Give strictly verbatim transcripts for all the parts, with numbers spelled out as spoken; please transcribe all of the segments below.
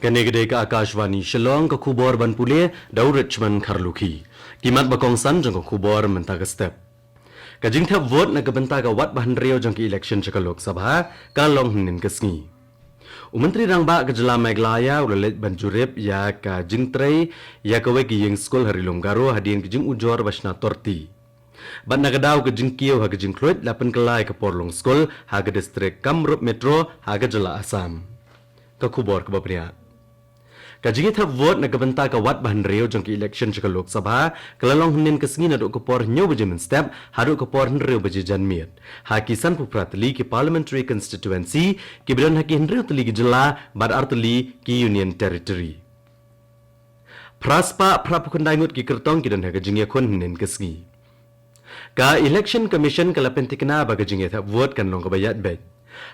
Kane ka dei ka Akashvani Shillong, ka khubor ban pule da u Richmond Kharlukhi. Ki mat ba kongsan jong ka khubor mynta ka step. Ka jingthep vote na ka bynta ka wat ba hynriew jong ka election sha ka Lok Sabha ka long hynnin ka sngi. U Myntri Rangbah ka jylla Meghalaya u la leit ban jurip ïa ka jingtrei ïa kawei ka ïing skul ha Ri Lum Garo hadien ka jingujor ba shna torti. Bad na ka daw ka jingkiew ha ka jingkhluid la pynkylla ïa ka por long skul ha ka distrik Kamrup Metro ha ka jylla Assam. Ka khubor kaba bniah. Ka jingïathep vote na ka bynta ka wat ba hynriew jong ka election sha ka Lok Sabha ka la long hynnin ka sngi naduh ka por hynñiew baje mynstep haduh ka por hynriew baje janmiet ha ki sanphew phra tylli ki parliamentary constituency kiba don ha ki hynriew tylli ki jylla bad ar tylli ki union territory. Phra spah phra phew khyndai ngut ki kyrtong ki don ha ka jingïakhun hynnin ka sngi. Ka Election Commission ka la pynthikna ba ka jingïathep vote kan long kaba ïaid beit.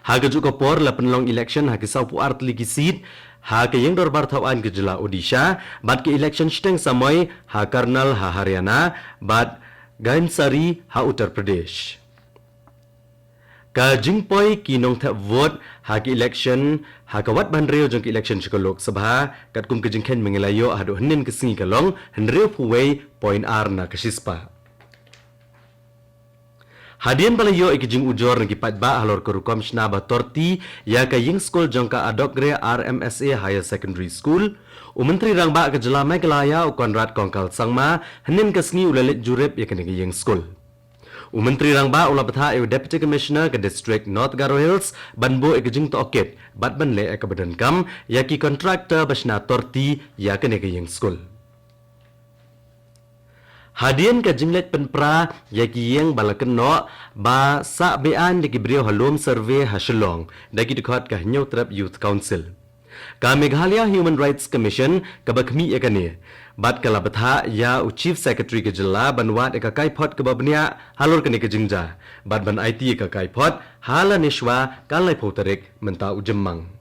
Ha kajuh ka por la pynlong election ha ki sawphew ar tylli ki seat ha ka ïing dorbar thaw aiñ ka jylla Odisha, bad ka election shiteng samoi ha Karnal ha Haryana, bad Gainsari ha Uttar Pradesh. Ka jingpoi ki nongthep vote ha ka election, ha ka wat ba hynriew jong ka election sha ka Lok Sabha, katkum ka jingkheiñ ba ngi la ïoh haduh hynnin ka sngi ka long hynriewphew wei point ar na ka shispah. Hadien ba la ïoh ïa ka jingujor na ki paidbah halor ka rukom shna ba torti ïa ka ïing skul jong ka Adokgre R M S A Higher Secondary School, u Myntri Rangbah ka jylla Meghalaya u Conrad Kongkal Sangma hynnin ka sngi u la leit jurip ïa kane ka ïing skul. U Myntri Rangbah u la bthah ïa u Deputy Commissioner ka District North Garo Hills ban buh ïa ka jingtohkit bad ban leh ïa kaba donkam ïa ki contractor ba shna torti ïa kane ka ïing skul. Hadien ka jingleit pynpra ïa ki ïing ba la kynnoh ba sah be-aiñ da ki briew ha Lum Survey ha Shillong da ki dkhot ka Hynñiewtrep Youth Council, ka Meghalaya Human Rights Commission kaba khmih ïa kane bad ka la bthah ïa u Chief Secretary ka jylla ban wad ïa ka kaiphod kaba bniah halor kane ka jingjia bad ban aiti ïa ka kaiphod ha la nishwa ka laiphew tarik mynta u Jymmang.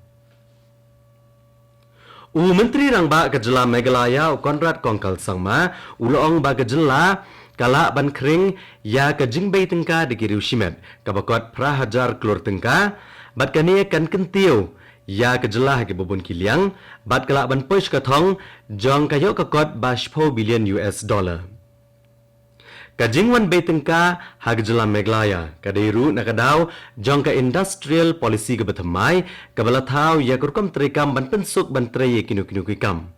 U Myntri Rangbah ka jylla Meghalaya u Conrad Kongkal Sangma u la ong ba ka jylla ka lah ban khring ïa ka jingbei tyngka da ki riew shimet kaba kot phra hajar klur tyngka, bad kane kan kyntiew ïa ka jylla ha kiba bun ki liang, bad ka lah ban poi sha ka thong jong ka ïoh ka kot ba shiphew billion U S dollar. Ka jingwan bei tyngka ha ka jylla Meghalaya ka dei ruh na ka daw jong ka Industrial Policy kaba thymmai, kaba la thaw ïa ka rukom treikam ban pynsuk ban trei ïa kino kino ki kam.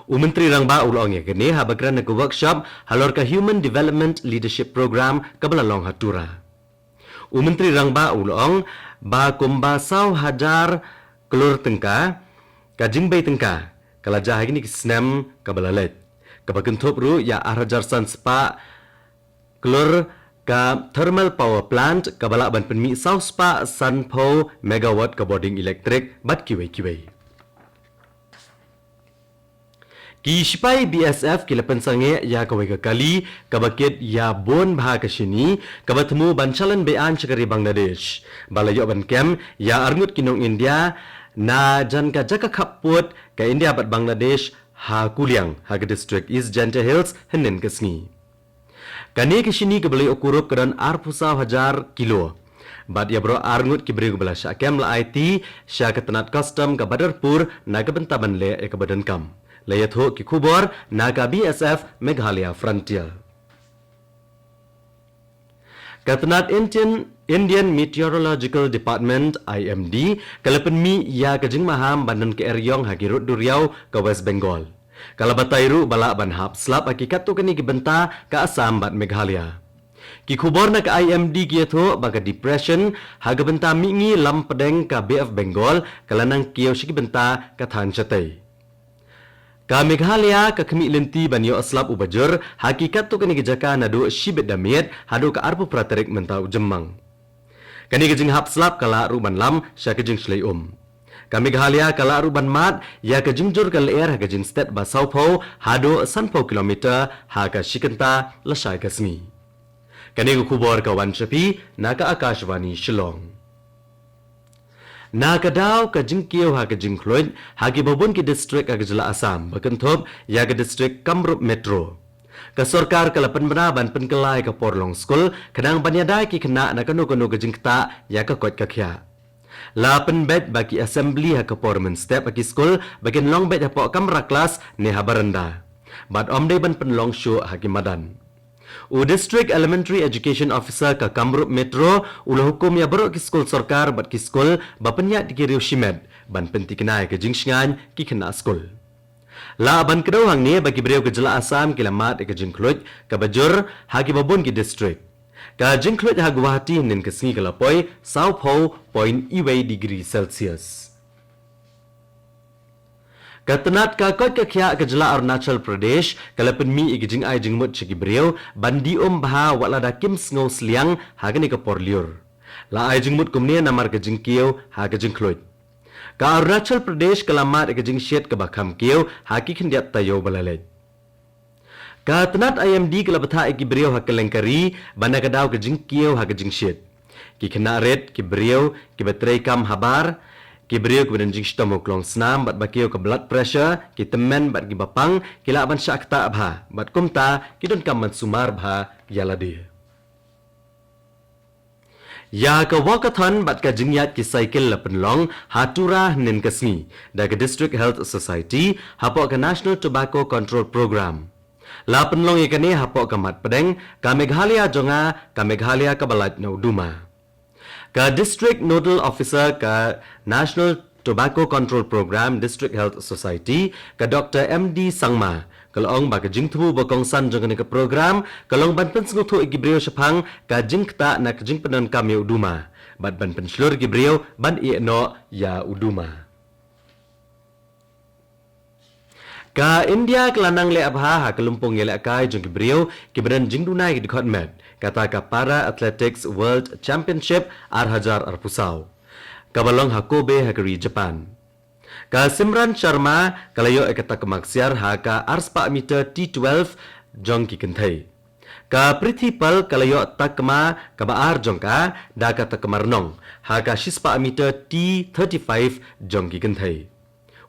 U Myntri Rangbah u la ong ïa kane haba kren ha ka workshop halor ka Human Development Leadership Programme kaba la long ha Tura. U Myntri Rangbah u la ong ba kumba saw hajar klur tyngka ka jingbei tyngka ka la jia ha kine ki snem kaba la leit, kaba kynthup ruh ïa ar hajar san spah klur ka thermal power plant kaba lah ban pynmih saw spah sanphew megawatt ka bording elektrik bad kiwei kiwei. Ki shipai B S F ki la pynsangeh ïa kawei ka kali kaba kit ïa bun bha ka shini, kaba thmu ban shalan be-aiñ sha ka ri Bangladesh, ba la ïoh ban kem ïa arngut ki nong India na jan ka jaka khappud ka India bad Bangladesh ha Kuliang ha ka district East Jaintia Hills hynnin ka sngi. Kane ka shini kaba la ïoh kurup ka don arphew saw hajar kilo. Bad ïa baroh arngut ki briew kiba la shah kem la aiti sha ka tnat custom ka Badarpur na ka bynta ban leh ïa kaba donkam. La ïathuh ki khubor na ka B S F Meghalaya Frontier. Ka tnat Indian, Indian Meteorological Department, I M D, ka la pynmih ïa ka jingmaham ban don ka eriong ha ki rud duriaw ka West Bengal. Ka la batai ruh ba lah ban hap slap ha ki katto katne ki bynta ka Assam bad Meghalaya. Ki khubor na ka I M D ki ïathuh ba ka depression ha ka bynta mihngi lampdeng ka Bay of Bengal ka la nang kiew sha ki bynta ka thaiñ shatei. Ka Meghalaya ka khmih lynti ban ïoh slap uba jur ha ki katto katne ki jaka naduh shibit da miet haduh ka arphew phra tarik mynta u Jymmang. Kane ka jinghap slap ka lah ruh ban lam sha ka jingshlei um. Ka Meghalaya ka lah ruh ban mad ïa ka jingjur ka lyer ha ka jingstet ba sawphew haduh sanphew kilometer ha ka shi kynta lashai ka sngi. Kane ka khubor ka wan sha phi na ka Akashvani Shillong. Na ka daw ka jingkiew ha ka jingkhluid ha kiba bun ki district ha ka jylla Assam, ba kynthup ïa ka district Kamrup Metro, ka sorkar ka la pynbna ban pynkylla ïa ka por long skul khnang ban ïada ïa ki khynnah na kano kano ka jingktah ïa ka koit ka khiah. La pynbeit ba ki assembly ha ka por mynstep ha ki skul ba kin long beit hapoh kamra klas ne ha baranda, bad ym dei ban pynlong shuh ha ki madan. U District Elementary Education Officer ka Kamrup Metro u la hukum ïa baroh ki skul sorkar bad ki skul ba pynïaid da ki riew shimet ban pyntikna ïa ka jingshngaiñ ki khynnah skul. La ban kdew hangne ba ki briew ka jylla Assam ki la mad ïa ka jingkhluid kaba jur ha kiba bun ki district. Ka jingkhluid ha Guwahati hynnin ka sngi ka la poi sawphew point wei degree Celsius. Ka tnat ka koit ka khiah ka jylla Arunachal Pradesh ka la pynmih ïa ka jingai jingmut sha ki briew ban dih um bha wat lada kim sngew sliang ha kane ka por lyiur. La ai jingmut kumne namar ka jingkiew ha ka jingkhluid. Ka Arunachal Pradesh ka la mad ïa ka jingshit kaba kham kiew ha ki khyndiat taïew ba la leit. Ka tnat I M D ka la bthah ïa ki briew ha kylleng ka ri ba na ka daw ka jingkiew ha ka jingshit. Ki khynnah rit, ki briew kiba treikam habar, ki briew kiba don jingshitom ha u klongsnam bad ba kiew ka blood pressure, ki tymmen bad kiba pang ki lah ban shah ktah bha bad kumta ki donkam ban sumar bha ïa lade. Ïa ka walkathon bad ka jingïaid ki cycle la pynlong ha Tura hynnin ka sngi da ka District Health Society hapoh ka National Tobacco Control Program. La pynlong ïa kane hapoh ka mat pdeng ka Meghalaya jong nga, ka Meghalaya kaba lait na u duma. Ka District Nodal Officer ka National Tobacco Control Program, District Health Society, ka Doctor M D Sangma ka la ong ba ka jingthmu ba kongsan jong kane ka program ka long ban pynsngewthuh ïa ki briew shaphang ka jingktah na ka jingpyndonkam ïa u duma bad ban pynshlur ïa ki briew ban ïeh noh ïa u duma. Ka India ka la nang leh bha ha ka lympung ïalehkai jong ki briew kiba don jingduna ïa ki dkhot met, kata ka Para Athletics World Championship ar hajar arphew saw, kaba long ha Kobe ha ka ri Japan. Ka Simran Sharma ka la ïoh ïa ka takma ksiar ha ka arspah meter T twelve jong ki kynthei. Ka Prithi Pal ka la ïoh takma kaba ar jong ka da ka takma rnong ha ka shispah meter T thirty-five jong ki kynthei.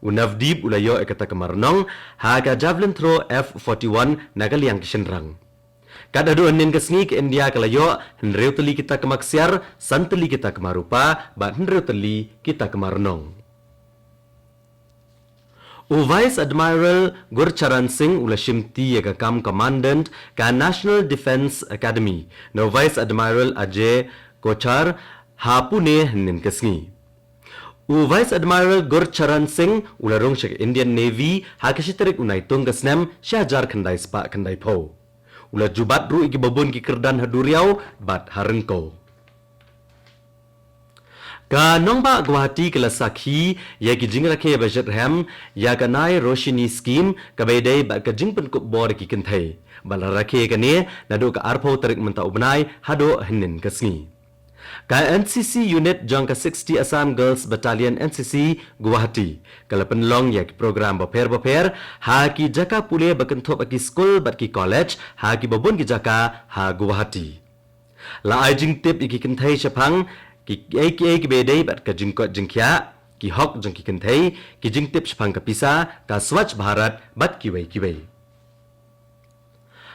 U Navdeep u la ïoh ïa ka takma rnong ha ka javelin throw F forty-one na ka liang ki shynrang. Kat haduh hynnin ka sngi ka India ka la ïoh hynriew tylli ki takma ksiar, san tylli ki takma rupa bad hynriew tylli ki takma rnong. U Vice Admiral Gurcharan Singh u la shimti ïa ka kam Commandant ka National Defence Academy na u Vice Admiral Ajay Kochar ha Pune hynnin ka sngi. U Vice Admiral Gurcharan Singh u la rung sha ka Indian Navy ha ka shi tarik u Naitung ka snem shi hajar khyndai spah khyndai phew. U la ju bat ruh ïa kiba bun ki kyrdan ha duriaw bad ha ryngkew. Ka nongbah Guwahati ka la sakhi ïa ki jingrakhe ba shitrhem ïa ka Nai Roshini Scheme kaba ïadei bad ka jingpynkup bor ïa ki kynthei, ba la rakhe ïa kane naduh ka arphew tarik mynta u bnai haduh hynnin ka sngi. Ka N C C unit jong ka sixty Assam Girls Battalion N C C Guwahati ka la pynlong ïa ki program bapher bapher ha ki jaka pule ba kynthup ha ki skul bad ki college ha kiba bun ki jaka ha Guwahati. La ai jingtip ïa ki kynthei shaphang kiei kiei kiba ïadei bad ka jingkoit jingkhiah, ki hok jong ki kynthei, ki jingtip shaphang ka pisa, ka Swachh Bharat bad kiwei kiwei.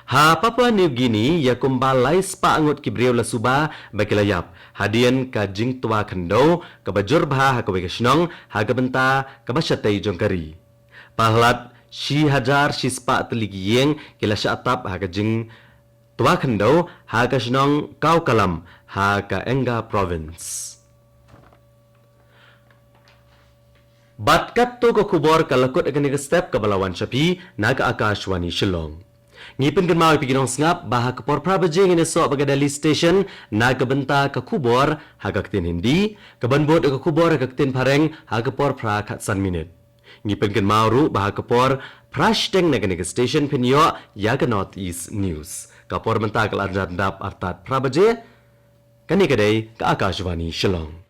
Ha Papua New Guinea ïa kumba lai spah ngut ki briew la suba ba ki la ïap hadien ka jingtwa khyndew kaba jur bha ha kawei ka shnong ha ka bynta kaba shatei jong ka ri. Palat shi hajar shi spah tylli ki ïing ki la shah tap ha ka jingtwa khyndew ha ka shnong Kaukalam ha ka Enga Province. Bad katto ka khubor ka la kut ha kane ka step kaba la wan sha phi na ka Akashvani Shillong. Ngi pynkynmaw ïa phi ki nongsngap ba ha ka por phra baje ngin ïasoh bad ka Delhi Station na ka bynta ka khubor ha ka ktien Hindi, kaban bud ka khubor ha ka ktien Phareng ha ka por phra khatsan minit. Ngi pynkynmaw ruh ba ha ka por phra shiteng na kane ka station phin ïoh ïa ka North East News. Ka por mynta ka la jan dap artat phra baje. Kane ka dei ka Akashvani Shillong.